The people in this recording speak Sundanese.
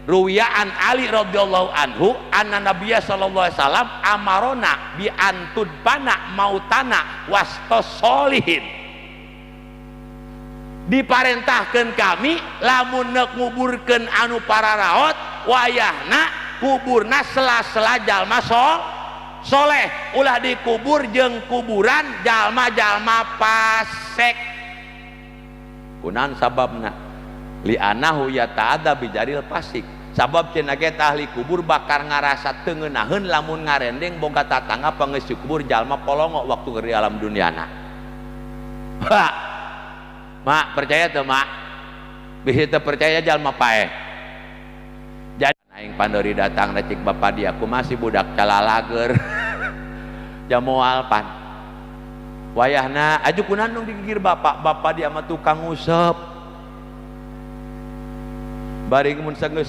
Ruwiya an Ali radhiyallahu anhu anna nabiyya sallallahu alaihi wasallam amarona bi antudfana mautana wastos solihin. Diparentahkeun kami lamun neuk nguburkeun anu pararaot wayahna kuburna sela-sela jalma soleh, ulah dikubur jeung kuburan jalma-jalma fasik. Kunaon sababna? Li anahu yata'adza bijaril fasik. Sabab cenah ge ahli kubur bakal ngarasa teu ngeunaheun lamun ngarendeng boga tatangga pangeus kubur jalma polongo waktu keur di alam duniana. Pak, mak percaya teu mak? Bisi teu percaya jalma paeh. Jadi aing pandori datang cik bapak dia aku masih budak calalager. Jamoal pan. Wayahna aju kunaon digigir bapak, bapak dia mah tukang ngusep. Bari mun sanggeus